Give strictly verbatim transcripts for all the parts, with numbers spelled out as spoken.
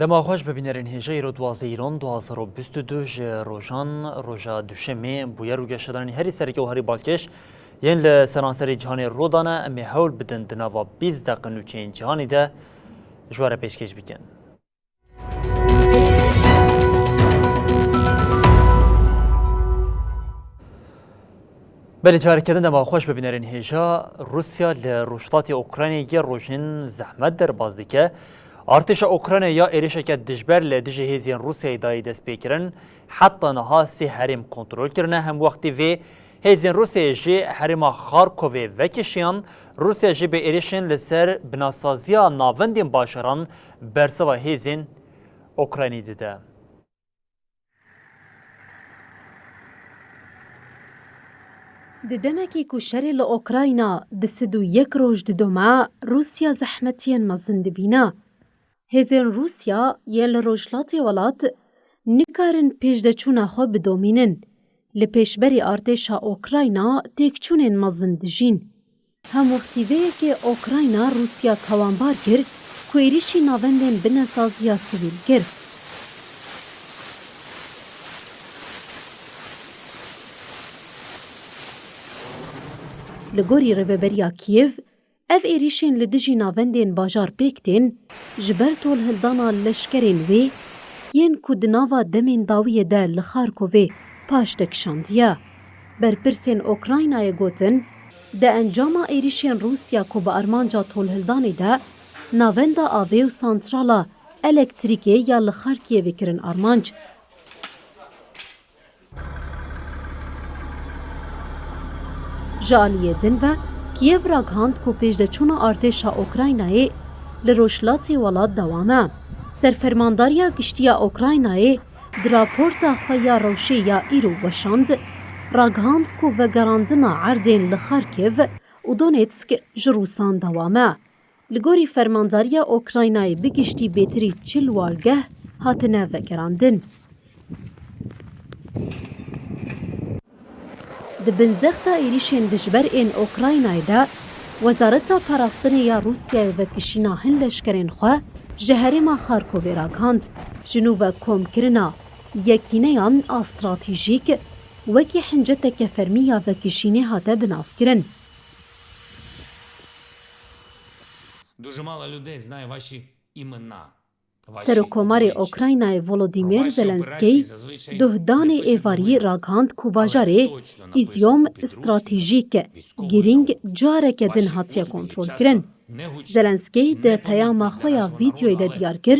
Dema xweş bibînerên hêja îro duwazdeh îron du hazar û bîst û du ji rojan roja duşemê bûyer û geşedanên herî sereke û herî balkêş yên li seranserê cîhanê rûdane, em ê hewl bidin di nava bîst deqe nûçeyên cîhanê de ji we re pêşkêş bikin. Belê, careke din dema xweş bibînerên hêja. Rûsya li rojhilatê Ukraynayê yê rojên zehmet derbas dike. Artêşa Ukraynayê ya êrişeke dijber li dijî hêzên Rûsyayê dayî destpêkirin. Heta niha sê herêm kontrol kirine. Hemwextî vê hêzên Rûsyayê jî herêma Xarkovê vekişiyan. Rûsya jî bi êrişên li ser binasaziya navendên bajaran bersiva hêzên Ukraynî dide. Di demekî ku şerê li Ukrayna di sed û yek roj didome, Rûsya zehmetiyên mezin dibîne. Hêzên Rûsya yên li rojhilatê welat nikarin pêşdeçûna xwe bidomînin. Li pêşberî artêşa Ukrayna têkçûnên mezin dijîn. Hemwextî vê yekê Ukrayna Rûsya tawanbar kir ku êrîşî navendên binesaziya sivîl kir. Li gorî Rêveberiya Kîev, ev êrîşên li dijî navendên bajar pêk tên, ji ber tolhildana leşkerên wê yên ku di nava demên dawiyê de li Xarkovê paşde kişandiye. Berpirsên Ukraynayê gotin, di encama êrîşên Rûsya ku bi armanca tolhildanê de navenda avê û santrala elektrîkê ya li Xarkiyevê kirin armanc. Ji aliyê din ve Kîev ragihand ku pêşdeçûna artêşa Ukraynayê li rojhilatê welat dewam e. Serfermandariya Giştî ya Ukraynayê di raporta xwe ya rewşê ya îro weşand, ragihand ku vegerandina erdên li Xarkiv û Donetsk ji Rûsan dewam e. Li gorî Fermandariya Ukraynayê bi giştî bêtirî çil wargeh hatine vegerandin. Di bin zexta êrîşên dijber ên Ukraynayê de, Wezareta Parastinê ya Rûsyayê vekişîna hin leşkerên xwe ji herêma Xarkovê ragihand. Ji nû ve komkirina yekîneyan a stratejîk wekî hinceteke fermî ya vekişînê hate binavkirin. Дуже мало людей знає ваші імена. Serokomarê Ukraynayê Volodymyr Zelenskî duhdanê êvarî ragihand ku bajarê Îzyom stratejîk e, girîng careke din hatiye kontrolkirin. Zelenskî di peyama xwe ya vîdeoyê de diyar kir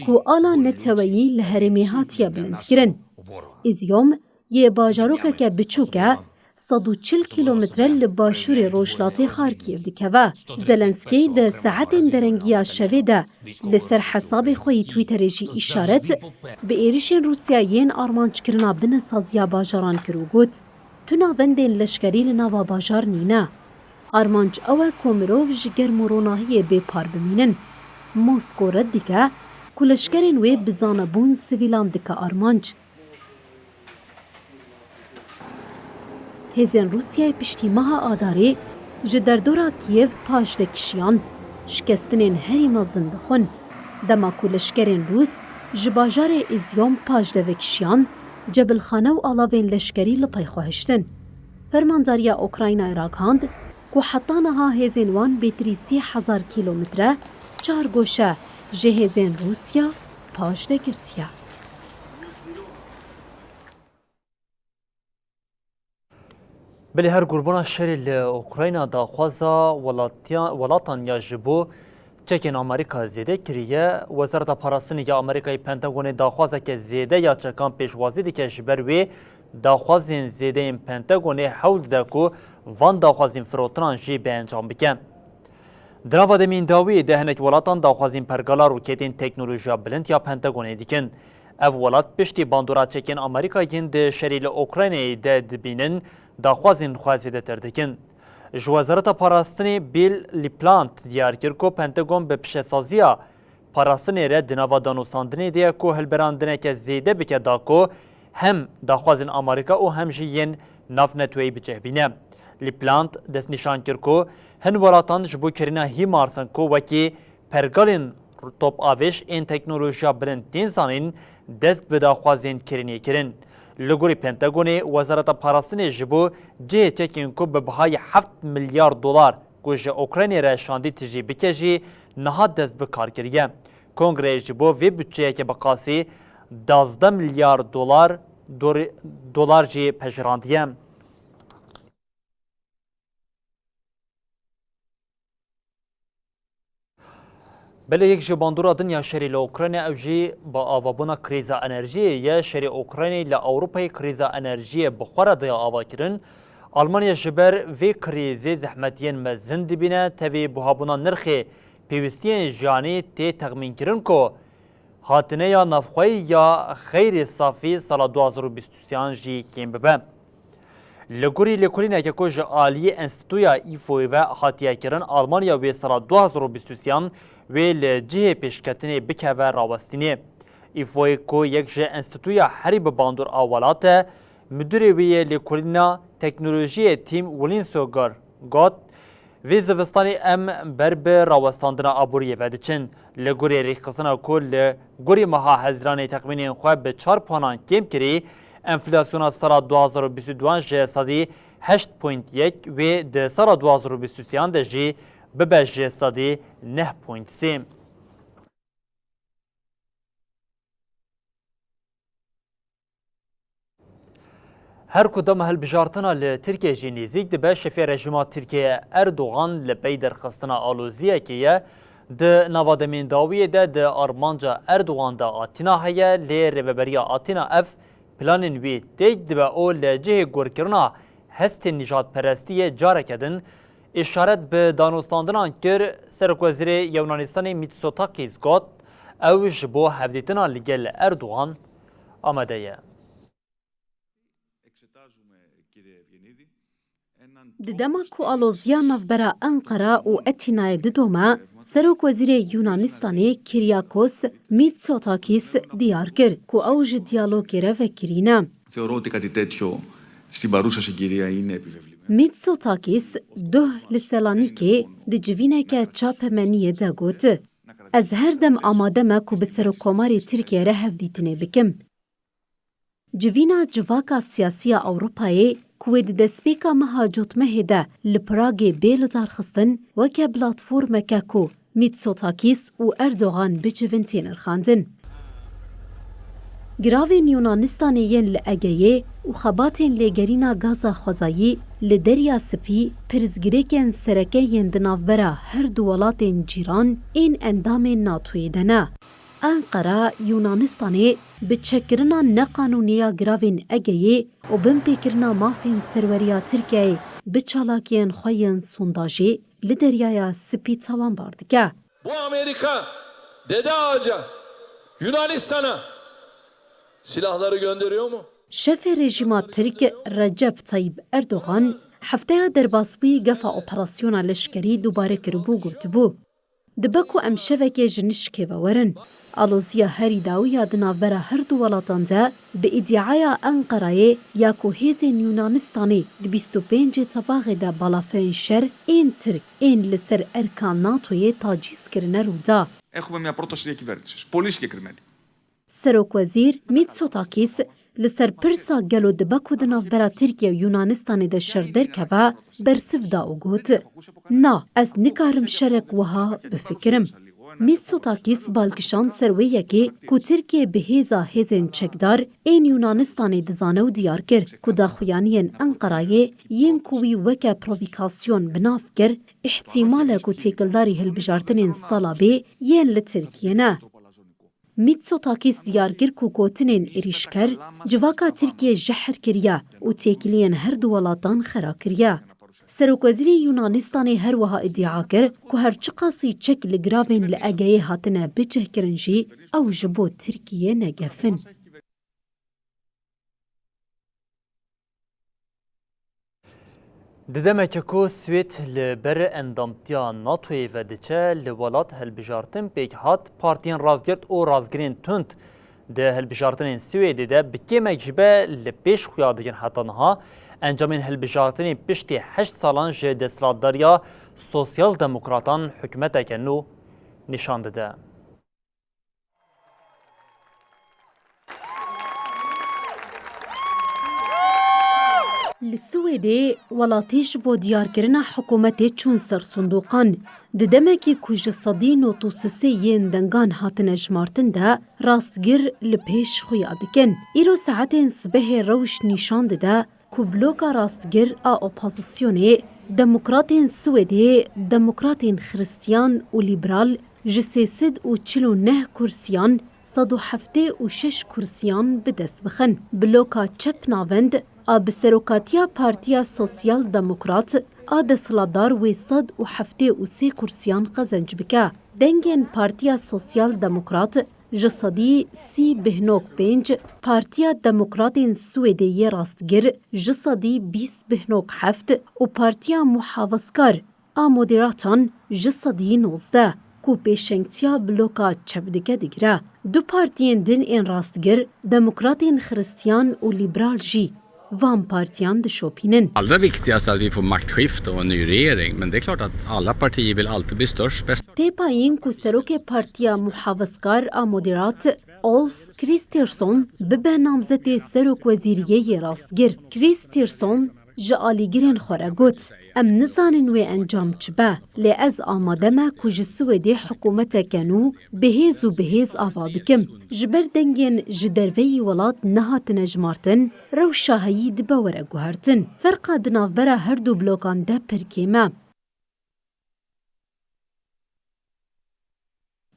ku ala neteweyî li herêmê hatiye bilindkirin. Îzyom yê bajarokeke biçûk e, sed û çil kîlometre li başûrê rojhilatê Xarkîv dikeve. Zelenskî di saetên derengiya şevê de li ser hesabê xwe yî Twitterê jî îşaret bi êrişên Rûsya yên armanckirina binesaziya bajaran kir û got, Tu navendên leşkerî li nava bajar nîne. Armanc ew e ku mirov ji germ û ronahiyê bê par bimînin. Mosko red dike ku leşkerên wê bi zanebûn sivîlan dike armanc. Hêzên Rûsyayê piştî meha Adarê ji derdora Kîev paşde kişiyan, şikestinên herî mezin dixwin. Dema ku leşkerên Rûs ji bajarê Îzyom paşde vekişiyan, cebilxane û alavên leşkerî li pey xwe hiştin. Fermandariya Ukraynayê ragihand ku heta niha hêzên wan bêtirî sê hezar kîlometre çar goşe ji hêzên Rûsya paşde girtiye. Belê her gurbûna şerê li Ukrayna daxwaza welatiya-, welatan ya ji bo çekên Amerîka zêde kiriye. Wezareta Parastinê ya Amerîkayê Pentagonê daxwazeke zêde ya çekan pêşwazî dike, ji ber wê daxwazên zêde yên Pentagonê hewl dide ku van daxwazên firotinan jî bi encam bike. Di nava demên dawiyê de hinek welatan daxwazên pergala roketên teknolojiya bilind ya Pentagonê dikin. Ev welat piştî bandora çekên Amerîka yên di şerê li Ukraynayê de dibînin, daxwazên xwe zêdetir dikin. Ji Wezareta Parastinê Bill Laplante diyar kir ku Pentagon bi pişesaziya parastinê re di nava danûstandinê de ye ku hilberandineke zêde bike da ku hem daxwazên Amerîka û hem jî yên navneteweyî bicih bîne. Laplante destnîşan kir ku hin welatan ji bo kirina HIMARS in ku wekî pergalên top avêj ên teknolojiya bilind tên zanîn dest bi daxwazên kirînê kirin. Li gorî Pentagonê, Wezareta Parastinê ji bo cihê çekên ku bi bihayî heft milyar dolar ku ji Ukraynê re şandî tijî bike jî niha dest bi kar kiriye. Kongreyê ji bo vê budçeyeke bi qasî duwazdeh milyar dolar, dor-, dolar jî pejirandî ye. Belê yek ji bandora din ya şerê li Ukraynê ew jî bi avabûna krîza enerjiyê ye. Şerê Ukraynê li Ewropayê krîza enerjiyê bi xwe re daye avakirin. Almanya ji ber vê krîzê zehmetiyên mezin dibîne, tevî buhabûna nirxê pêwîstiyên jiyanî tê texmînkirin ku hatineya navxweyî ya xeyrê safî sala du hazar û bîst û sêyan jî kêm bibe. Li gorî lêkolîneke ku ji aliyê Enstîtuya Îfoyê ve hatiye kirin, Almanya wê sala du hazar û bîst û sêyan wê li cihê pêşketinê bikeve rawestînê. Îfoyê ku yek ji enstîtuya herî bi bandor a welat e, Müdürê wê yê lêkolîna teknolojiyê Tim Wlinsoger got, vê zivistanê em ber bi rawestandina aboriyê ve diçin. Li gorî rêxistina ku li gorî meha Hezîranê texmînên xwe bi çar puanan kêm kirî, enflasyona sala du hazar û bîst û duan ji sedî heşt point yek wê di sala du hazar û bîst û sêyan de jî bibe ji sedî neh point sê. Her ku dema hilbijartina li Tirkiyê jî nêzîk dibe, şefê rejîma Tirkiyeyê Erdogan li pey derxistina aloziyekê ye. Di nava demên dawiyê de di armanca Erdogan de Atîna heye, lê rêveberiya Atîna ev planên wî têk dibe û li cihê gorkirina hestên nîjadperestiyê careke din îşaret bi danûstandinan kir. Serokwezîrê Yewnanistanê Mitsotakis got, ew ji bo hevdîtina li gel Erdogan amade ye. Di dema ku aloziya navbera Enqera û Etînayê didome, Serokwezîrê Yunanistanê Kyriakos Mitsotakis diyar kir ku ew ji diyalogê re vekirî ne. Mitsotakis doh li Selanîkê di civîneke çapemeniyê de got, ez her dem amade me ku bi Serokkomarê Tirkiyê re hevdîtinê bikim. Civîna Civaka Siyasî ya Ewropayê ku wê di destpêka meha Cotmehê de li Pragê bê lidarxistin, weke platformeke ku Mitsotakis û Erdogan bicivin tê nirxandin. Giravên Yûnanistanê yên li Egeyê û xebatên lêgerîna gaza xwezayî li Derya Spî pirsgirêkên sereke yên di navbera her du welatên cîran ên endamên NATOyê de ne. Enqera Yûnanistanê bi çekkirina neqanûnî ya giravên Egeyê û binpêkirina mafên serweriya Tirkiyeyê bi çalakiyên xwe yên sondajê li Deryaya Spî tawanbar dike. Bu Amerika Dede Ağaca, Yunanistan'a silahları gönderiyor mu? Şefê rejîma Tirk Recep Tayyip Erdogan hefteya derbasbûyî gefa operasyona leşkerî dubare kiribû, gotibû, Dibe ku em şevekê ji nişkê ve werin. Aloziya herî dawî ya di navbera her du welatan de bi îdiaya Enqerayê ya ku hêzên Yûnanistanê di bîst û pêncê Tebaxê de balafirên şer ên Tirk ên li ser erka NATOyê tacîz kirine rû da. Έχουμε μια πρόταση διακυβέρνησης, πολύ συγκεκριμένη. Serokwezîr Mitsotakis li ser pirsa gelo dibe ku di navbera Tirkiye û Yunanistanê de şer derkeve, bersiv da û got, Na, ez nikarim şerek wiha bifikirim. Mitsotakis bal kişand ser wê yekê ku Tirkiye bi hêza hêzên çekdar ên Yunanistanê dizane û diyar kir ku daxuyaniyên Enqerayê yên ku wî weke provokasyon bi nav kir, îhtîmal e ku têkildarî hilbijartinên sala bê yên li Tirkiye ne. Mitsotakis diyar kir ku gotinên êrîşker civaka Tirkiyê jehr kiriye û têkiliyên her du welatan xera kiriye. Serokwezîrê Yunanistanê her wiha îdia kir ku her çiqasî çek li giravên li Egeyê hatine bicihkirin jî ew ji bo Tirkiyê ne gef in. Di demeke ku Swêd li ber endamtiya NATOyê ve diçe, li welat hilbijartin pêk hat, partiyên rastgirt û rastgirên tund di hilbijartinên Swêdê de bi kêmek ji be li pêş xuya digin. Heta niha encamên hilbijartinê piştî heşt salan ji desthilatdariya sosyal demokratan hikûmeteke nû nîşan dide. Li Swêdê welatî ji bo diyarkirina hikûmetê çûn ser sindoqan. Di demekî ku ji sedî nod û sisê yên dengan hatine jimartin de, rastgir li pêş xuya dikin. Îro saetên sibehê rewş nîşan dide ku bloka rastgir a opozisyonê, Demokratên Swêdê, Demokratên Xristiyan û Lîberal ji sê sed û çil û neh kursiyan sed û heftê û şeş kursiyan bi dest bixin. Bloka çep navend a bi serokatiya Partiya Sosyal Demokrat a desthilatdar wê sed û heftê û sê kursiyan qezenc bike. Dengên Partiya Sosyal Demokrat ji sedî sî bih nok pênc, Partiya Demokratên Swêdê yê Rastgir ji sedî bîst bih nok heft û Partiya Muhafazkar a Moderatan ji sedî nozdeh, ku pêşengtiya bloka çep dike, digire. Du partiyên din ên rastgir, Demokratên Xristiyan û Lîberal jî van partiyan dişopînin. Allra viktigast är att vi får maktskifte och en ny regering, men det är klart att alla partier vill alltid bli störst, bäst. Tê payîn ku serokê Partiya Muhafazkar a Moderat, Ulf Kristersson, bibe namzetê serokwezîriyê yê rastgir. Kristersson ji alîgirên xwe re got, "Em nizanin wê encam çi be, lê ez amade me ku ji Swêdê hikûmeteke nû bi hêz û bi hêz ava bikim. Ji ber dengên ji derveyî welat nehatine jimartin, rewşa heyî dibe were guhertin. Ferqa di navbera her du blokan de pir kêm e."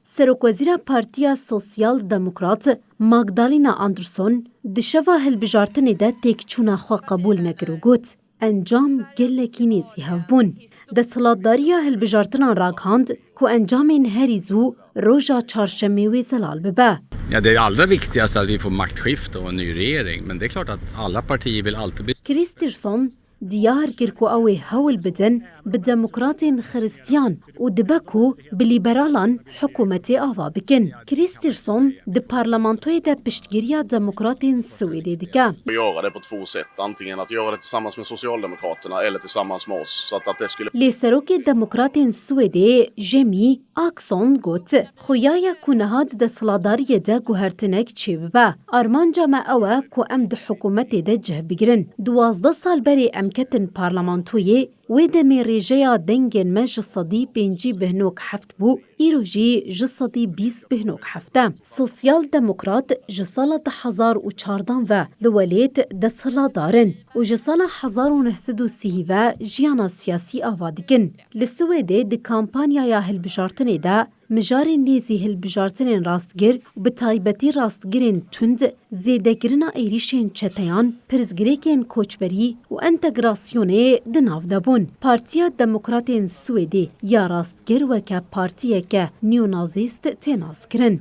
Serokwezîra Partiya Sosyal Demokrat Magdalena Andersson di şeva hilbijartinê de têkçûna xwe qebûl nekir û got, "Encam gelekî nêzî hev bûn. Desthilatdariya hilbijartinan ragihand ku encamên herî zû roja çarşemê wê zelal bibe." Ja, det allra viktigaste är att vi får maktskifte och en ny regering, men det är klart att alla partier vill alltid bli... Kristersson diyar kir ku ew ê hewl bidin bi Demokratên Xiristiyan û dibe ku bi Lîberalan hikûmetê ava bikin. Kristersson di parlamentoyê de piştgiriya Demokratên Swêdê dike. Göra det på två sätt, antingen att göra det tillsammans med Socialdemokraterna eller tillsammans med oss. Så att, att det skulle... Lê serokê Demokratên Swêdê Jemî Akson got, "Xuya ye ku niha di desthilatdariyê de guhertinek çêbibe. Armanca me ew e ku em di hikûmetê de cih bigirin. Duwazdeh sal berê em ketin parlamentoyê, wê demê rêjeya dengên me ji sedî pêncî bih nok heft bû, îro jî ji sedî bîst bih nok heft e." Sosyal Demokrat ji sala du hezar û çardan ve li welêt desthilatdar in û ji sala hezar û neh sed û sî ve jiyana siyasî ava dikin. Li Swêdê di kampanyaya hilbijartinê de mijarên nêzî hilbijartinên rastgir û bi taybetî rastgirên tund, zêdekirina êrîşên çeteyan, pirsgirêkên koçberî û entegrasyonê di nav de bûn. Partiya Demokratên Swêdê ya rastgir weke partiyeke neonazîst tê naskirin.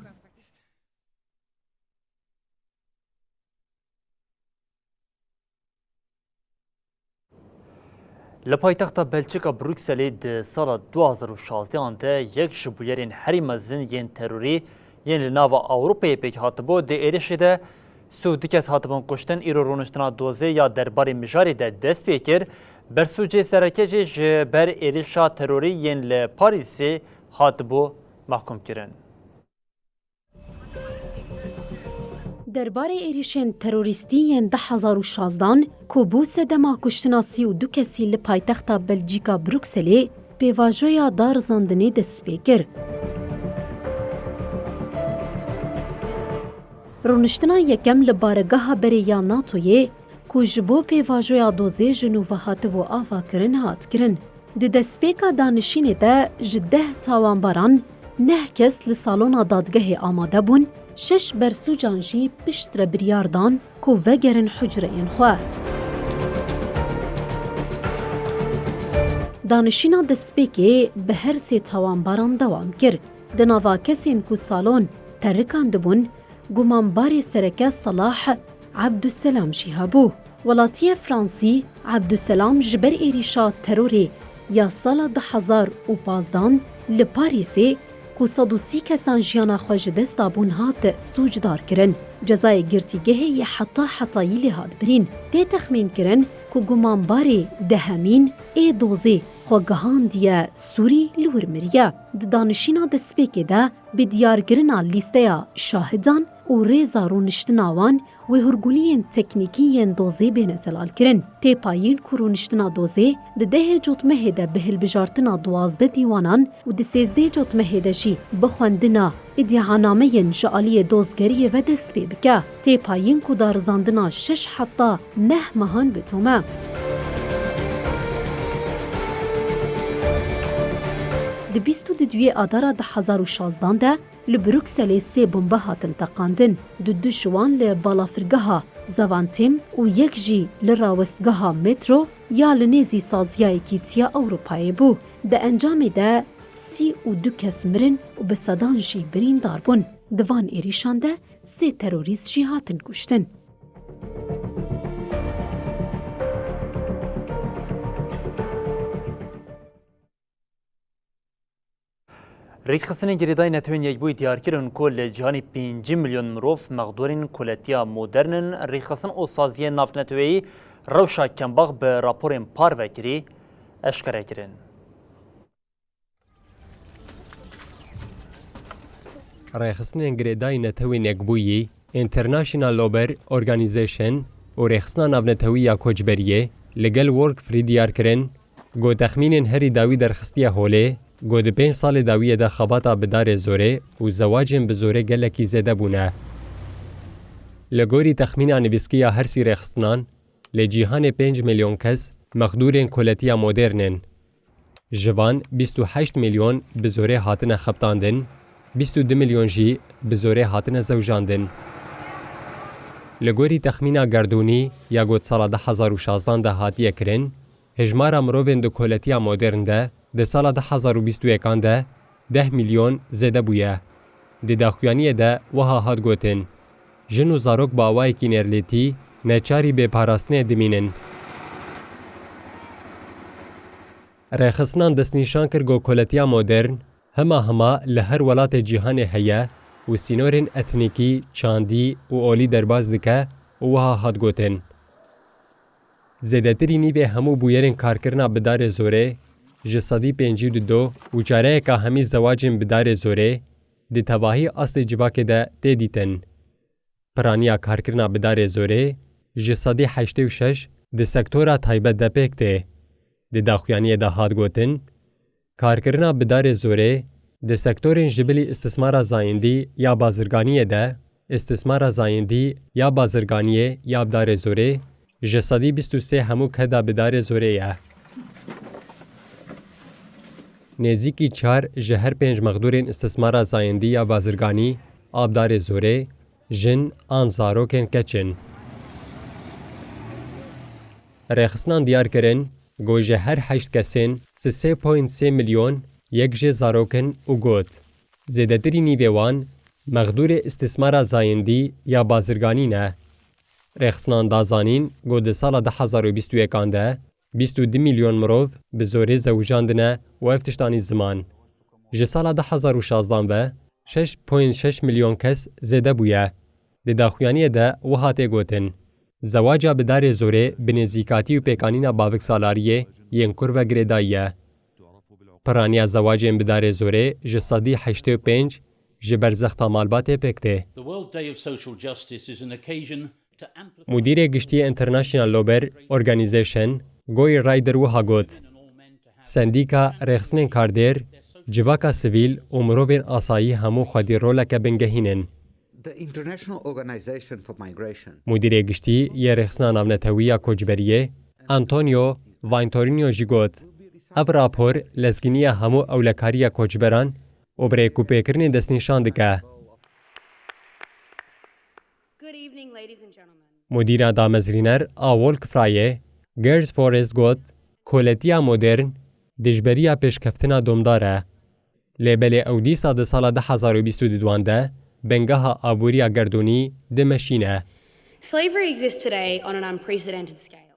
Li paytexta Belçika Brukselê di sala du hazar û şazdehan de yek ji bûyerên herî mezin yên terorî yên li nava Ewropayê pêk hatibû, di êrişê de sî û du kes hatibûn kuştin. Îro rûniştina dozê ya derbarê mijarê de dest pê kir. Bersûcê sereke jî ji ber êrişa terorî yên li Parîsê hatibû mehkûmkirin. Derbarê êrîşên terorîstî yên du hezar û şazdan ku bû sedema kuştina sî û du kesî li paytexta Belcîka Brukselê, pêvajoya darizandinê dest pê kir. Rûniştina yekem li baregeha berê ya NATOyê ku ji bo pêvajoya dozê ji nû ve hatibû avakirin, hat kirin. Di destpêka danişînê de ji deh tawanbaran neh kes li salona dadgehê amade bûn, şeş bersûcan jî piştre biryar dan ku vegerin hucreyên xwe. Danişîna destpêkê bi her sê tawanbaran dewam kir. Di nava kesên ku salon terikandibûn, gumanbarê sereke Salah Abdusselam jî hebû. Welatiyê Fransî, Abdusselam ji ber êrîşa terorê ya sala du hezar û pazdan li Parîsê ku sed û sî kesan jiyana xwe ji dest dabûn hat sûcdar kirin. Cezayê girtîgehê yê heta hetayî lê hat birîn. Tê texmîn kirin ku gumanbarê dehemîn ê dozê xwe gihandiye Sûrî li wir miriye. Di danişîna destpêkê de bi diyarkirina lîsteya şahidan û rêza rûniştina wan Wê hûrguliyên teknîkî yên dozê bêne zelalkirin. Tê payîn ku rûniştina dozê di dehê cotmehê de bi hilbijartina duwazdeh dîwanan û di sêzdehê cotmehê de jî bi xwendina îdianameyên ji aliyê dozgeriyê ve dest pê bike. Tê payîn ku darizandina şeş heta neh mehan bi tom e. Di bîst û duyê Adara du hezar û şazdan de li Brukselê sê bombe hatin teqandin. Du du ji wan li balafirgeha Zaventem û yek jî li rawestgeha metro ya li nêzî saziyayekî Tiya Ewropayê bû. Di encamê de sî û du kes mirin û bi sedan jî birîndar bûn. Di van êrîşan de sê terorîst jî hatin kuştin. Rêkxistinên girêdayî Netewên Yekbûyî diyar kirin ku li cîhanê pêncî milyon mirov mexdûrên koletiya modern in. Rêkxistin û saziyên navneteweyî rewşa kembax bi raporên parvekirî eşkere kirin. Rêxistinên girêdayî Netewên Yekbûyî, International Labour Organization û Rêxistina Navnetewî ya Koçberiyê li gel Walk Free diyar kirin, Ku texmînên herî dawî derxistiye holê, ku di pênc salê dawiyê de xebata bi darê zorê û zewacên bi zorê gelekî zêde bûne. Li gorî texmîna nivîskî ya her sî rêxistinan, li cîhanê pênc milyon kes mexdûrên koletiya modern in. Ji van bîst û heşt milyon bi zorê hatine xebitandin, bîst û du milyon jî bi zorê hatine zewjandin. Li gorî texmîna gerdûnî ya ku di sala du hezar û şazdan de hatiye kirin, Hejmara mirovên di koletiya modern de di sala du hezar û bîst û yekan de deh milyon zêde bûye. Di daxuyaniyê de wiha hat gotin, Jin û zarok bi awayekî nêrlêtî neçarî bêparastinê dimînin. Rêxistinan destnîşan kir ku koletiya modern hema hema li her welatê cîhanê heye û sînorên etnîkî, çandî û olî derbas dike û wiha hat gotin, Zêdetirî nîvê hemû bûyerên karkirina bi darê zorê, ji sedî pêncî û du û çareyeka hemî zewacên bi darê zorê, di tevahî astê civakê de tê dîtin. Piraniya karkirina bi darê zorê ji sedî heştê û şeş di sektora taybet de pêk tê. Di daxuyaniyê de hat gotin, Karkirina bi darê zorê di sektorên ji bilî istismara zayendî ya bazirganiyê de, istismara zayendî ya bazirganiyê ya bi darê zorê ji sedî bîst û sê hemû keda bi darê zorê ye. Nêzîkî çar ji her pênc mexdûrên istismara zayendî ya bazirganî a bi darê zorê jin an zarokên keç in. Rêxistinan diyar kirin, ku ji her heşt kesên sê point sê milyon yek jê zarok in û got, Zêdetirî nîvê wan mexdûrê îstismara zayendî ya bazirganî ne. Rêxistinan da zanîn, ku di sala du hezar û bîst û yekan de bîst û du milyon mirov bi zorê zewicandine û ev tişt anî ziman. Ji sala du hezar û şazdan ve şeş point şeş milyon kes zêde bûye. Di daxuyaniyê de wiha tê gotin, Zewaca bi darê zorê bi nêzîkatî û pêkanîna baviksalariyê yên kur ve girêdayî ye. Piraniya zewacên bi darê zorê ji sedî heştê û pênc ji ber zexta malbatê pêk tê. The World Day of Social Justice is an occasion to amplify Mudîrê Giştî International Labour Organization, Guy Ryder wiha got, Sendîka, rêxistinên kardêr, civaka sivîl û mirovên asayî hemû xwedî roleke bingehîn in. The International Organization for Migration. Mudîrê Giştî yê Rêxistina Navnetewî ya Koçberiyê, Antonio Vitorino jî got, Ev rapor lezgîniya hemû ewlekariya koçberan û birêkûpêkirinê destnîşan dike. Good evening, ladies and gentlemen. Mudîra damezrîner a Walk Frayê, Gers Forrest got, Koletiya modern dijberiya pêşkeftina domdar e. Lê belê ew dîsa di sala du hezar û bîst û duduan de bingeha aboriya gerdûnî dimeşîne. Slavery exists today on an unprecedented scale.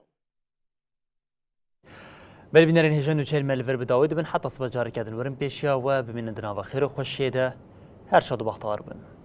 Belê bînerên hêja, nûçeyên me li vir bi dawî dibin. Heta sibe careke din werin pêşiya we, bimînin di nava xêr û xweşiyê de. Her şad û bextewar bin.